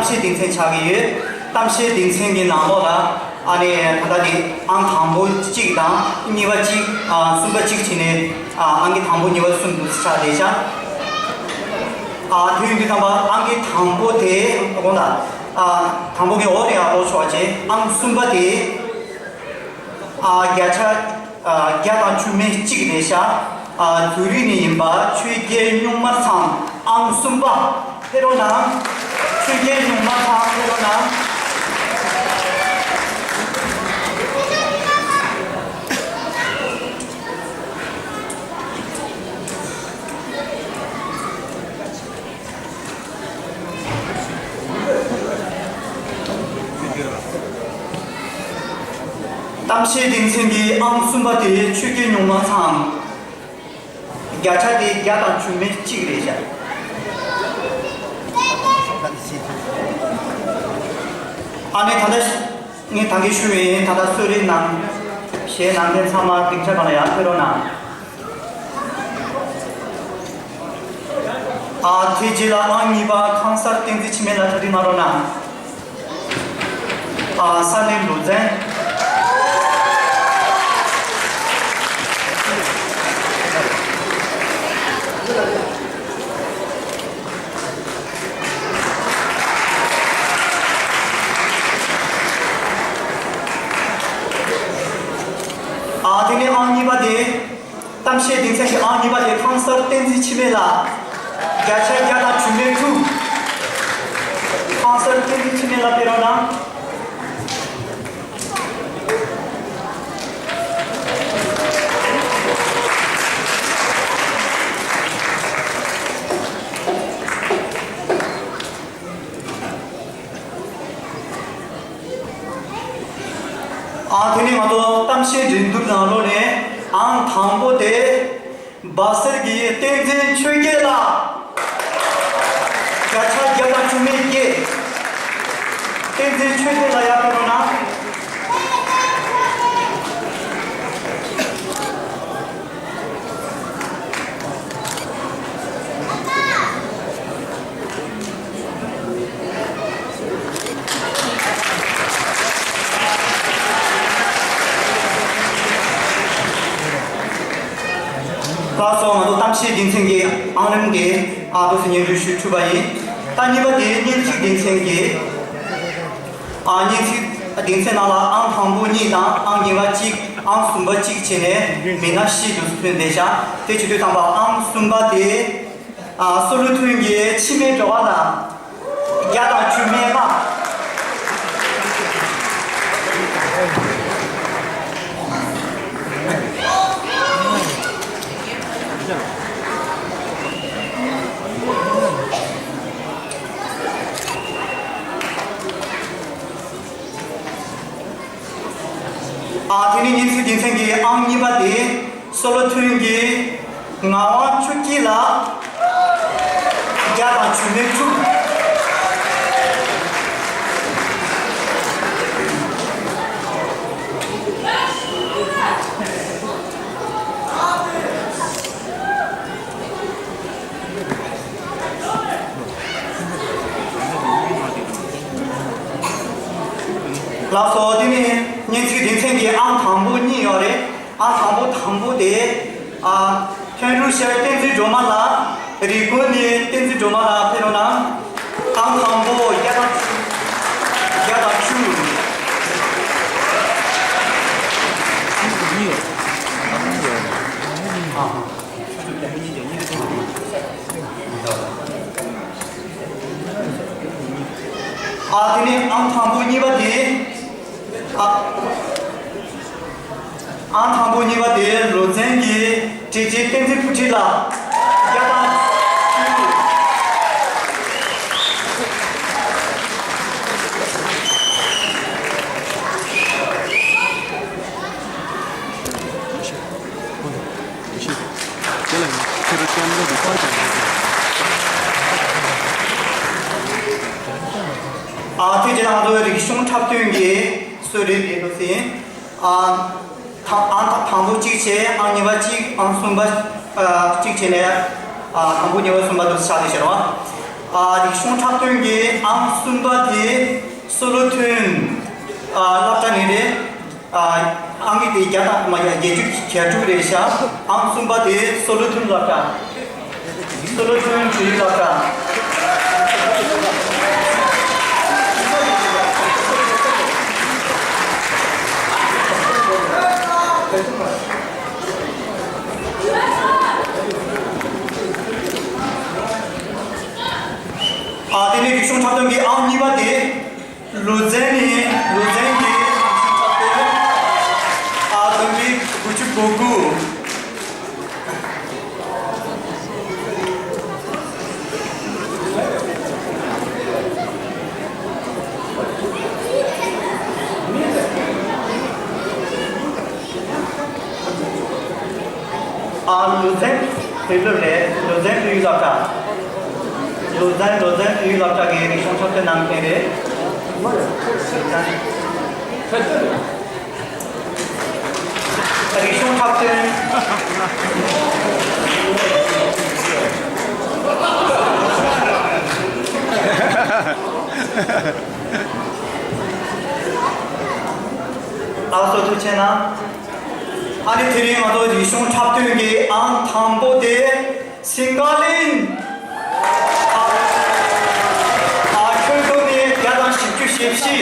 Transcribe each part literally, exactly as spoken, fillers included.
གཏམ་བཤད་སྡེ་ཚན་ཆགས་ཀྱི་ཡོད། གཏམ་བཤད་སྡེ་ཚན་གྱི་ནང་ལོགས་ལ་ཨ་ནི་ད་ལྟ་དེ་ཨང་དང་པོ་གཅིག་དང་གཉིས་པ་གཅིག་ཨ་གསུམ་པ་གཅིག་བྱས་ནས་ཨ་ཨང་ཀི་དང་པོ་གཉིས་པ་གསུམ་དུ་ཆགས་བསྡད་ཤག་ཨ་དེ་ཡིན་དུས་ཙམ་པ་ཨང་ཀི་དང་པོ་དེ་དགོངས་དག་ཨ་དང་པོ་གི་འོག་ནས་ཡར་འགྲོ་ཆོག་པ་བྱས། ཨང་གསུམ་པ་དེ་ཨ་བརྒྱ་ཆ་ཨ་བརྒྱ་དང་བཅུ་མེད་གཅིག་རེད་ཤག་ཨ་ཛུ་རིག་ནས་ཡིན་པ་ཆོས་རྒྱལ་སྨྱུག་མ་ཚང་ཨང་གསུམ་པ་ཕེབས་རོགས་གནང་། ཆོས་རྒྱལ་སྨྱུག་མ་ཚང་ཕེབས་རོགས་གནང་། གཏམ་བཤད་སྡེ་ཚན་གྱི་ཨང་གསུམ་པ་དེ་ཆོས་རྒྱལ་སྨྱུག་མ་ཚང་། བརྒྱ་ཆ་དེ་བརྒྱ་དང་བཅུ་མེད་གཅིག་རེད་ཤག་ཨ་ནི་ད་ལྟ་ངས་ད་གིན་ཞུས་པ་ཡིན། ད་ལྟ་གསོལ་རས་གནང་གཞས་གནང་མཁན་ཚང་མ་སྡིངས་ཆ་སྒང་ལ་ཡར་ཕེབས་རོགས་གནང་། ཨ་དེ་རྗེས་ལ་ཨང་གཉིས་པ་ཁང་གསར་བསྟན་འཛིན་འཆི་མེད་ལགས་གྲ་སྒྲིག་གནང་རོགས་གནང་། ཨ་ས་གནས་ལུ་ཛན། ཨ་དེ་ནས་ཨང་གཉིས་པ་དེ། གཏམ་བཤད་སྡེ་ཚན་གྱི་ཨང་གཉིས་པ་དེ་ཁང་གསར་བསྟན་འཛིན་འཆི་མེད་ལགས། བརྒྱ་ཆ་བརྒྱ་དང་བཅུ་མེད་དྲུག་ཁང་གསར་བསྟན་འཛིན་འཆི་མེད་ལགས་ཕེབས་རོགས་གནང་། ཨ་དེ་ནས་ང་ཚོ་གཏམ་བཤད་འགྲན་བསྡུར་ནང་ལོགས་ནས་ཨང་དང་པོ་དེ་སྦག་སེར་གྱི་བསྟན་འཛིན་ཆོས་རྒྱལ་ལགས། བརྒྱ་ཆ་བརྒྱ་དང་བཅུ་མེད་བརྒྱད། བསྟན་འཛིན་ཆོས་རྒྱལ་ལགས་ཡར་ཕེབས་རོགས་གནང་། ལགས་སོ། ང་ཚོ་གཏམ་བཤད་སྡེ་ཚན་གྱི་ཨང་རིམ་དེ་ཨ་ཏོག་ཙམ་སྙན་སྒྲོན་ཞུས་གྲུབ་པ་ཡིན། ད་གཉིས་པ་དེ་སྙན་ཚིག་སྡེ་ཚན་གྱི་ཨ་སྙན་ཚིག་སྡེ་ཚན་ནང་ལ་ཨང་དང་པོ་གཉིས་དང་ཨང་གཉིས་པ་གཅིག་ཨང་གསུམ་པ་གཅིག་བྱས་ནས་མི་སྣ་བཞི་དུ་ཐོན་བསྡད་ཤག་དེ་བྱེད་དུས་ཙམ་པ་ཨང་གསུམ་པ་དེ། ཨ་སོ་ལོ་ཐུན་གྱི་འཆི་མེད་སྒྲོལ་དཀར་ལགས། བརྒྱ་དང་བཅུ་མེད་ལྔ། ཨ་དེ་ནས་སྙན་ཚིག་སྡེ་ཚན་གྱི་ཨང་གཉིས་པ་དེ་སོ་ལོ་ཐུན་གྱི་ངག་དབང་ཆོས་སྐྱིད་ལགས། བརྒྱ་དང་བཅུ་མེད་དྲུག་ལགས་སོ། དེ་ནས་སྙན་ཚིག་སྡེ་ཚན་གྱི་ཨང་དང་པོ་གཉིས་ཡོད་རེད། ཨང་དང་པོ་དང་པོ་དེ། ཨ། ཐོན་རུ་ཤར་བསྟན་འཛིན་སྒྲོལ་མ་ལགས། རི་ཀོན་ནས་བསྟན་འཛིན་སྒྲོལ་མ་ལགས་ཕེབས་རོགས་གནང་། ཨང་དང་པོ་བརྒྱ་དང་བཅུ། བརྒྱ་དང་བཅུ། ཨ། ཨ་དེ་ནས་ཨང་དང་པོ་གཉིས་པ་དེ། ཨ། ཨང་དང་པོ་གཉིས་པ་དེ་ལུ་ཛན་གྱི་དྲི་ཆེན་བསྟན་འཛིན་ཕུ་ཁྲིད་ལགས། བརྒྱ་དང་བཅུ། ཨ་དེ་རྗེས་ལ་ང་ཚོ་རིག་གཞུང་འཁྲབ་སྟོན་གྱི་གསོལ་རས་འདེབས་འགྲོ་ཟིན། ཨ། ཐ་ཨང་དང་པོ་གཅིག་བྱས། ཨང་གཉིས་པ་གཅིག་ཨང་གསུམ་པ་ཨ་གཅིག་བྱས་ནས། ཨ། དང་པོ་གཉིས་པ་གསུམ་པ་དུ་ཆགས་ཏེ་ཤར་བ། ཨ། རིག་གཞུང་འཁྲབ་སྟོན་གྱི་ཨང་གསུམ་པ་དེ་སོ་ལོ་ཐོན། ཨ། སློབ་གྲྭ་ནས་རེད། ཨ། ཨང་ཀི་དེ་བརྒྱ་དང་མ་བརྒྱད་ཅུ་གྱ་དྲུག་རེད་ཤག་ཨང་གསུམ་པ་དེ་སོ་ལོ་ཐོན་སློབ་གྲྭ། སོ་ལོ་ཐོན་བོད་ཡིག་སློབ་གྲྭ། ཨ། དེ་ནས་རིག་གཞུང་འཁྲབ་སྟོན་གྱི་ཨང་གཉིས་པ་དེ། ལུ་ཙན་ནས། ལུ་ཙན་གྱི་རིག་གཞུང་འཁྲབ་སྟོན། ཨ། བདུན་རེ་དགུ་བཅུ་གོ་དགུ། ཨ། ལུ་ཙན་བོད་སློབ་ལས། ལུ་ཙན་བོད་ཡིག་སློབ་གྲྭ། ལུ་ཙན། ལུ་ཙན་བོད་ཡིག་སློབ་གྲྭ་གི་རིག་གཞུང་འཁྲབ་སྟོན་གནང་མཁན་རེད། རིག་གཞུང་འཁྲབ་སྟོན། ལགས་སོ། ཐུགས་རྗེ་གནང་། ཨ་ནི་དེ་རིང་ང་ཚོ་རིག་གཞུང་འཁྲབ་སྟོན་གྱི་ཨང་དང་པོ་དེ་སིང་ག་ལིན། ཨ། ཨ། ཁྱོན་བསྡོམས་ནས་བརྒྱ་དང་བཞི་བཅུ་ཞེ་བཞི།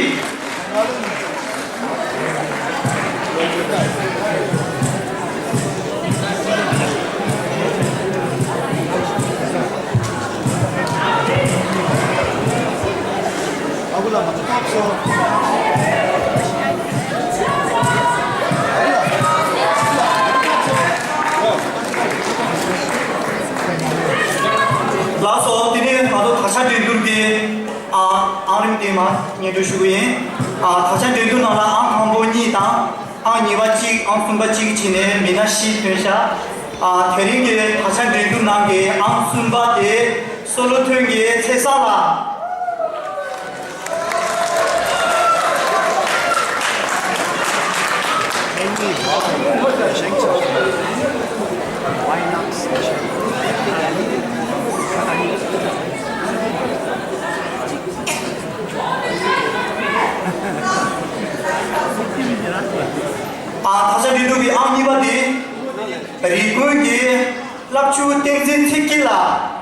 ལགས་སོ། དེ་ནས་ང་ཚོ་དག་ཆ་འགྲན་བསྡུར་གྱི། ཨ། ཨང་རིམ་དེ་མར་སྙན་སྒྲོན་ཞུ་གི་ཡིན། ཨ། དག་ཆ་འགྲན་བསྡུར་ནང་ལ་ཨང་དང་པོ་གཉིས་དང་། ཨང་གཉིས་པ་གཅིག་ཨང་གསུམ་པ་གཅིག་བྱས་ནས་མི་སྣ་བཞི་ཐོན་ཤག་ཨ། དེ་རིང་གི་དག་ཆ་འགྲན་བསྡུར་ནང་གི་ཨང་གསུམ་པ་དེ་སོ་ལོ་ཐོན་གྱི་ཚེ་བཟང་ལགས། ཨ། དག་ཆ་འགྲན་བསྡུར་གྱི་ཨང་གཉིས་པ་དེ་རི་ཀོན་གྱི་བླ་བཅུ་བསྟན་འཛིན་ཚེ་སྐྱིད་ལགས།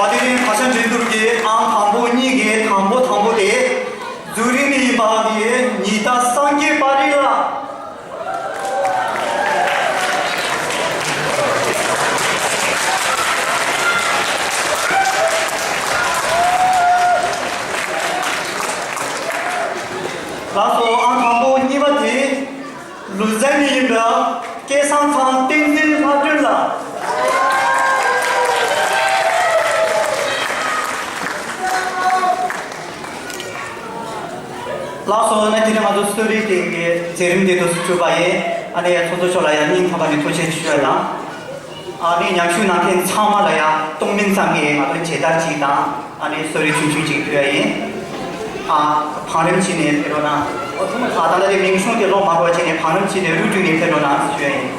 ཨ། དེ་རིང་དག་ཆ་འགྲན་བསྡུར་གྱི་ཨང་དང་པོ་གཉིས་ཀྱི་དང་པོ་དང་པོ་དེ་ཛུ་རིག་ནས་ཡིན་པ་གི་ཉི་ཟླ་སངས་རྒྱས་པ་རི་ལགས། ལགས་སོ། ཨང་དང་པོ་གཉིས་པ་དེ། ལུ་ཙན་ནས་ཡིན་པ་སྐལ་བཟང་ཚང་བསྟན་འཛིན་ལྷ་སྒྲོན་ལགས། ལགས་སོ། ཨ་ནི་དེ་ནས་ང་ཚོ་གསོལ་རས་དེ་གའི་མཛད་རིམ་དེ་དུས་སུ་གྲུབ་པ་ཡིན། ཨ་ནི་ཚོགས་གཙོ་མཆོག་ལ་ཡང་སྙིང་ཐག་པ་ནས་ཐུགས་རྗེ་ཆེ་ཞུ་ཡ་དང་། ཨ་ནི་མཉམ་ཞུགས་གནང་མཁན་ཚང་མ་ལ་ཡང་སྟོང་མིན་ཙམ་གྱི་ང་ཚོ་མཇལ་དར་གཅིག་དང་། ཨ་ནི་གསོལ་རས་ཆུང་ཆུང་གཅིག་ཕུལ་ཡ་ཡིན། ཨ། བང་རིམ་བྱས་ནས་ཕེབས་རོགས་གནང་། ཨ། ད་ལྟ་དེ་མིང་གཞུང་དེ་ལོག་མ་འགྲོ་བྱས་ནས་བང་རིམ་བྱས་ནས་རུབ་བསྒྲིགས་ནས་ཕེབས་རོགས་གནང་ཞུ་ཡ་ཡིན།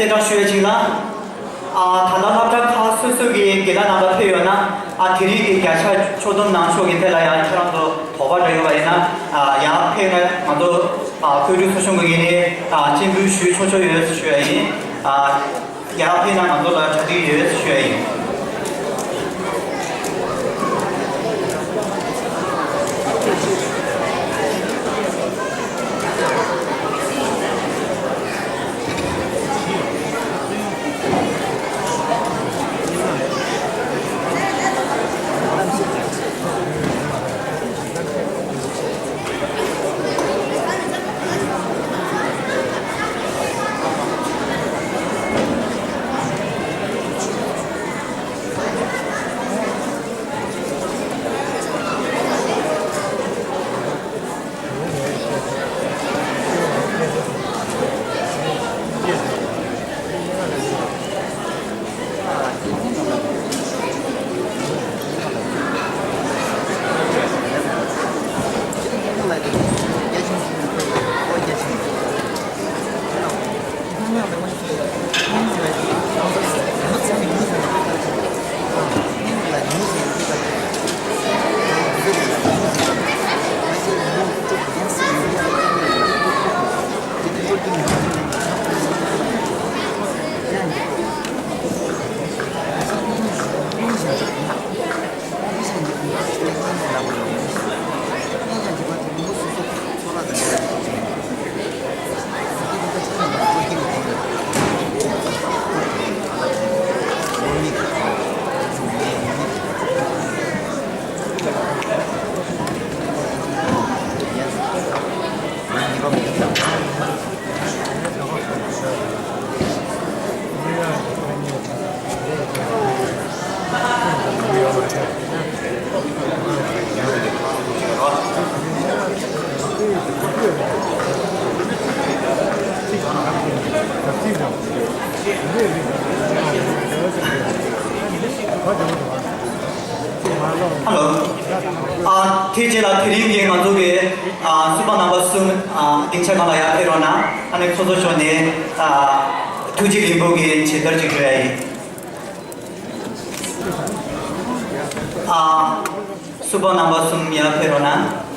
གསལ་བསྒྲགས་ཞུ་ཡ་ཅིག་ལ། ཨ་ད་ལྟ་སློབ་གྲྭ་ཁག་སོ་སོ་གི་དགེ་ལགས་རྣམ་པ་ཕེབས་ཡོད་ན། ཨ་དེ་རིང་གི་བརྒྱ་ཆ་ཕྱོགས་བསྡོམས་གནང་ཕྱོགས་ཀྱི་ཐད་ལ་ཡང་ཁྱེད་རང་ཚོ་དོགས་པ་འདྲ་ཡོད་པ་ཡིན་ན། ཨ་ཡར་ཕེབས་ན་ང་ཚོ་ཨ་བཀོད་སྒྲིག་ཚོགས་ཆུང་གི་ངོས་ནས་ཨ་སྤྱན་འབུལ་ཞུ་ཆོག་ཆོག་ཡོད་ཞུ་ཡ་ཡིན། ཨ་ཡར་ཕེབས་ན་ང་ཚོ་ལ་གྲ་སྒྲིག་ཡོད་ཞུ་ཡ་ཡིན། ཨ་དེ་རྗེས་ལ་དེ་རིང་གི་ང་ཚོ་གི་ཨ་བསུ་བ་རྣམ་པ་གསུམ་ཨ་སྡིངས་ཆ་སྒང་ལ་ཡར་ཕེབས་རོགས་གནང་། ཨ་ནི་ཚོགས་གཙོ་མཆོག་ནས་ཨ་ཐུགས་རྗེ་ལེགས་འབུལ་གྱི་ཇི་ལྟར་ཅིག་ཞུ་ཡ་ཡིན། ཨ་བསུ་བ་རྣམ་པ་གསུམ་ཡར་ཕེབས་རོགས་གནང་།